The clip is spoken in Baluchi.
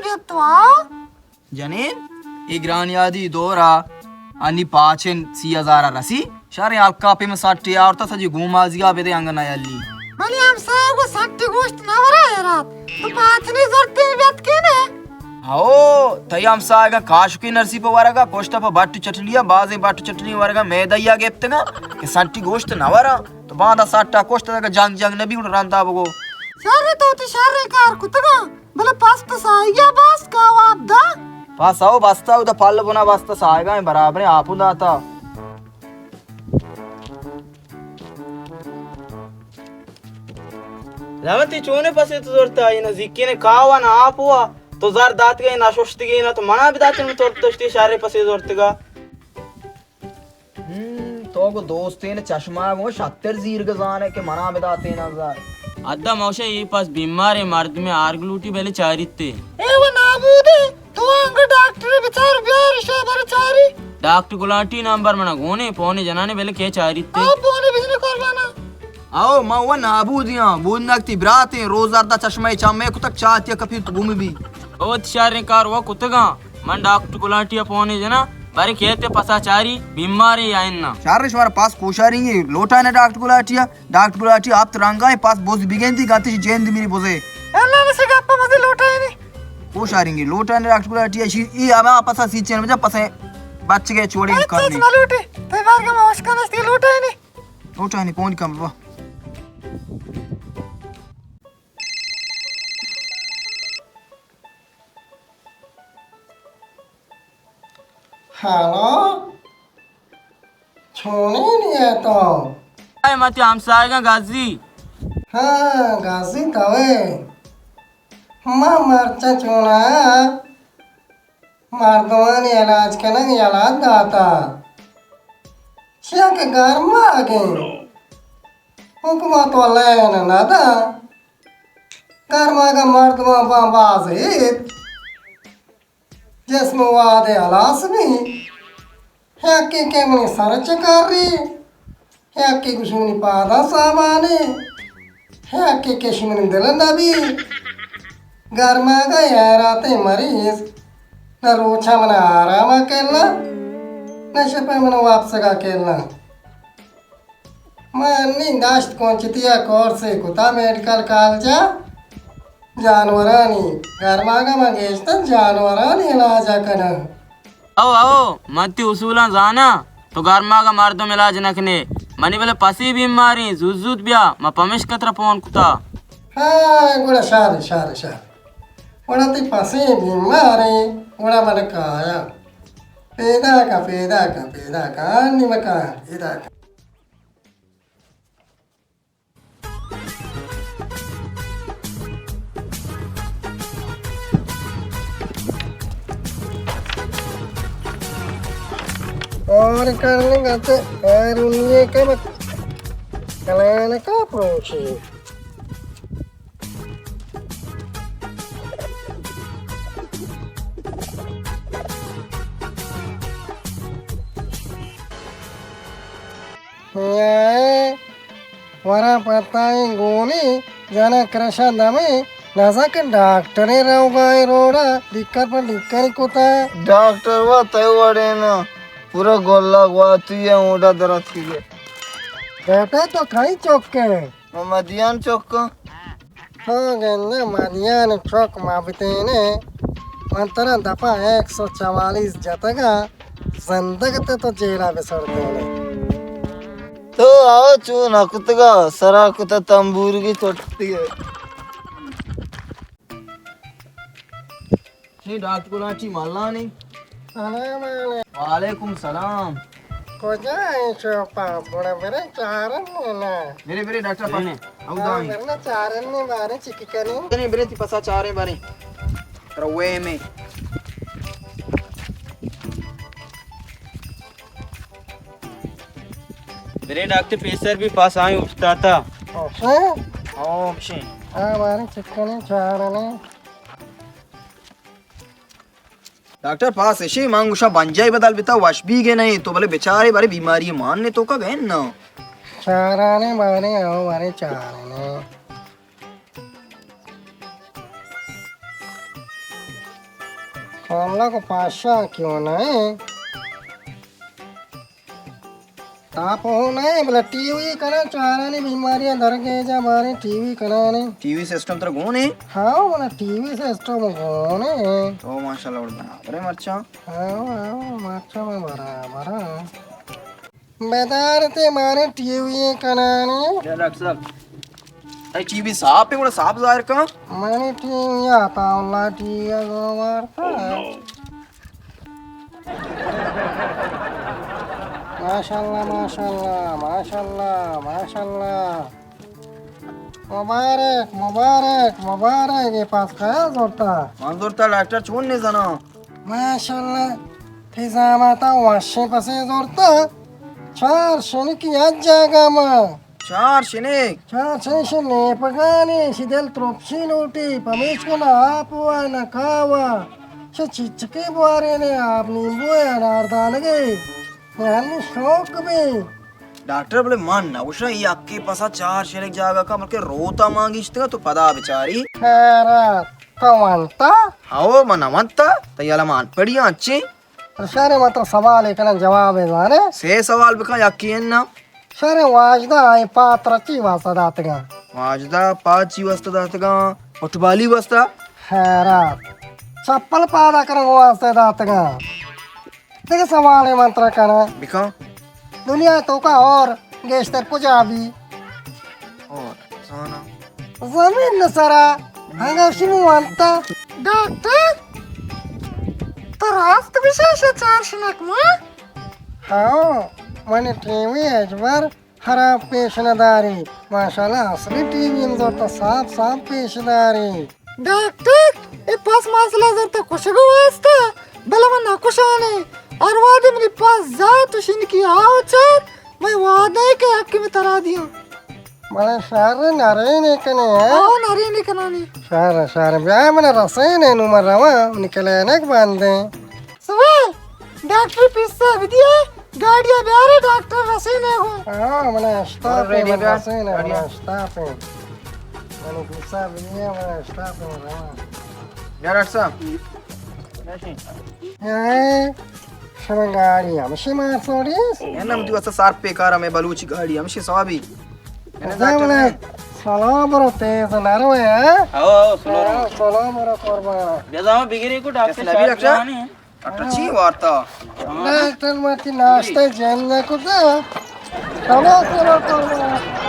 گپت وا۔ جنین، اے گرانیادی دورا انی پاچن سی ہزار رسی، شر الکاپی من سٹی آورتا سجی گومازیا بدے انگ نیالی۔ منی ہمسایہ گو سٹی گوشت نہ ورا ایرات، تو پاچنی زرتی بیت کینے؟ او، تئی ہمسایگا کاشکی نرسی پہ ورگا، پشت پہ بٹ چٹنیا، بازیں بٹ چٹنی ورگا میدہ یا گپتگا کہ سٹی گوشت نہ ورا۔ تو باندا سٹا کشت دگہ جنگ جنگ نبی گڑا رندا بگو۔ شر تو تی شر کار کتگا، بلے پس تو ساہیگا بس کا واب دا۔ پس او بستا او دا پل بنا بستا ساہیگا برابر آپو داتا۔ زمن تی چونے پسے تو زورتا، یہ نہ زیکینے کاوا نہ آپوا، تو زر داتگا نہ ششتگی نہ تو منا بھی داتن تو تو شتی شر پسے زورتگا۔ ہم، تو گو دوستین چشمہ گو شتر زیر گزانے کہ منا بداتین زر۔ ادا موشا یہ پس بیمار مردم آرگ لوٹی بلے چاریتے۔ اے وہ نابودے، تو انگ ڈاکٹر بچار بیار شے بر چاری۔ ڈاکٹر گلانٹی نمبر منا گونے پونے جنانے بلے کے چاریتے۔ او پونے بجنے قربانا۔ او، ما و نابودیاں، بود نکتی براتیں، روز اردا چشمہ چمے کتک چاتی کپی گم بی۔ او، شریں کار و کتگاں۔ من ڈاکٹر گلانٹی ء پونے جناں، باریں کیت ء پسا چاری بیمارے یا اناں۔ شر شمار پاس کوشاریں گے لوٹائیں ڈاکٹر گلانٹی ء۔ ڈاکٹر گلانٹی آپ ترانگا ہے پاس بوز بگندی گاتش جیند میری بوزے۔ اللہ نے سے گپا مزے لوٹائیں۔ کوشاریں گے لوٹائیں ڈاکٹر گلانٹی ء، شی ای ہمیں پسا سی چین بجا پسے بچ گئے چوڑے اچھا، کرنے۔ اچھا، لوٹے۔ تے بار کا موش کا نشتی لوٹائیں۔ لوٹائیں پون کم با۔ ہیلو، چونیں نیے تو؟ اے متی ہمسایگاں گازی۔ ہاں، گازی توے۔ ما مرچاں چونا مردمانی علاج کنگ یلہ داتا۔ چیا کہ گرماگیں حکومت و لین ندا۔ گرماگا مردمان باں باز ایت۔ جسم وہدے ہلاس بی، یکے کہ منی سر چکاری، یکے گوشی منی پاداں سامانے، یکے کشی منی دل نبی۔ گرماگا حیراتیں مریض، نہ روچا منا آراما کلنا، نہ شپا منا واپسگا کلنا۔ من نی داشت کونچتی ء کورسے کتا میڈیکل کالج ء جانورانی، گرماگ ء من گیشتر جانورانی علاج ء کناں۔ او، او، من تی اصولاں زاناں، تو گرماگ ء مردم علاج نہ کنے۔ منی بلے پسی بیماریں، زوت زوت بیا، من پمشکا ترا پون کتا۔ ہاں، گڑا شر، شر، شر۔ گڑا تئی پسی بیماریں، گڑا من کایاں۔ پیداکاں، پیداکاں، پیداکاں، آ نیمکاں، پیداکاں۔ اور کرنے کا تو اور انہیں کا مت کلانا کا پروشی۔ نیائے، ورا پتائیں گولی، جنا کرشا دمے، نزا کہ ڈاکٹرے روگائیں روڈا، ڈکر پر ڈکر کتا۔ ڈاکٹر وا تئی وڑے نا، پورا گلا گواتی ہے، اوڈا درد کی گئے۔ بیٹا تو کئی چوک کے؟ من مدیان چکاں۔ ہاں گندہ مدیان چک ما بتینے، من ترا دپا ایک سو چوالیس جتگا، زندگ تے تو جیلا بسر دینے۔ تو آؤ چو نہ کتگا، سرا کتا تمبورگی چٹتی ہے۔ نی ڈاکٹر گلانٹی ملانی۔ سلام علیکم۔ وعلیکم سلام۔ کجا ہے شوپا؟ بڑا برے چارن نا۔ برے، برے ڈاکٹر پاس۔ برے۔ او ہاں، دائیں۔ برنا چارن نے بارے چکی کنی۔ برے، برے تی پسا چارے بارے۔ روے میں۔ برے ڈاکٹر پیسر بھی پاس آئیں اٹھتا تھا۔ اوشے؟ او، اوشے۔ ہاں، بارے چکی کنی چارن نے۔ ڈاکٹر پاس اشی من گوشاں بنجائی بدل بتا وش بیگے نہیں تو بلے بیچارے بارے بیماری مان نے تو کا گئے نا۔ چارانے بارے او بارے چارانے۔ اللہ کو پاشا کیوں نہ ہے؟ تاپ ہو نہ ہے، بلے ٹی وی کنا چارانی بیماریاں درگیجا بارے ٹی وی کنا نے۔ ٹی وی سسٹم تر گون ہے؟ ہاں، بلے ٹی وی سسٹم گون ہے۔ او ماشاءاللہ، اور برابر ہے مرچاں۔ ہاں، ہاں، مرچاں میں برابر ہاں۔ بیدار تے مارے ٹی وی کنانی۔ یا ڈاکٹر صاحب، اے ٹی وی صاحب پہ گڑا صاحب ظاہر کن۔ مارے ٹی وی آتا اللہ ٹی وی گو مارتا۔ ماشاءاللہ، ماشاءاللہ، ماشاءاللہ، ماشاءاللہ۔ مبارک، مبارک، مبارک، اے پاس کیا زورتا؟ من زورتا ڈاکٹر چون نہ زنا۔ ماشاءاللہ، تئی زاماتا وشیں پسے زورتا۔ چار شنکی یک جاگہ ما۔ چار شنک؟ چار شنک شے نیپگانی، شے دل ترپشی لوٹی، پمیشکا نہ آپ وا نہ کاوا۔ شے چچکے بوارے نے آپ نیمبو اناردانگے۔ من ہنی شوق بی۔ ڈاکٹر، بلے من نہ گوشاں، اے یکے پسا چار شنک جاگہ کا، بلکہ روتا مان گیشتگا تو پدا بچاری۔ خیرات، تو ونتا؟ ہاو، من نہ ونتا، تئی حالا من پڑی انچیں۔ شریں، من ترا سوالے کناں، جوابے زانے؟ سے سوال بکن، یکے اناں۔ شریں، واجدہ آئی پاد ترا چی واسطہ داتگاں؟ واجدہ پاد چی واسطہ داتگاں؟ فٹبالی واسطہ۔ خیرات، چپل پادا کنگ واسطہ داتگاں۔ دگہ سوالے من ترا کناں۔ بکن۔ دنیا توکا ہور گیشتر کجا بی؟ ہور، زاناں۔ زمین سرا۔ ہنگا شنو وانتا؟ ڈاکٹر، تو راست گوشے، شے چار شنک ما؟ ہاں، منی ٹی وی ہچبر خراب پیش نہ داری۔ ماشاءاللہ، اصلی ٹی وی ہم زرتا، صاف صاف پیش داری۔ ڈاکٹر، اے پس مسئلہ زرتا کشگ واسطہ، بلے من نہ کشانے۔ ہر وہدے منی پس زات و شنکی آو چار، من وعدہ ہے کہ حق میں ترا دیاں۔ بلے شر نرین کنے، ہاں؟ آو نرین کنانی۔ شر، شر، بیا من رسین نو من رواں، منی کلینک بندیں۔ سوال، ڈاکٹر پیسہ بدیے، گاڑی بیارے، ڈاکٹر رسینے گو۔ ہاں، من اشتاپ، ریڈی من بیا۔ رسینے، من اشتاپ۔ من پیسہ بدیے، من اشتاپ رواں۔ بیا ڈاکٹر صاحب۔ اے، شما گاڑی ہمشی مارسوڑی؟ اے نم تو اسا سار پہ کارا میں بلوچی گاڑی ہمشی صاحبی۔ سلام برو، تیز نہ روئے، ہاں؟ او، او، سلام۔ سلام برو قربان۔ بیا زاما بگیری کو ڈاکٹر نبی صاحب ڈاکٹر؟ جانی۔ ڈاکٹر چی وارتا؟ ڈاکٹر ماتی ناشتہ جن نہ کتا۔ سلام برو قربان۔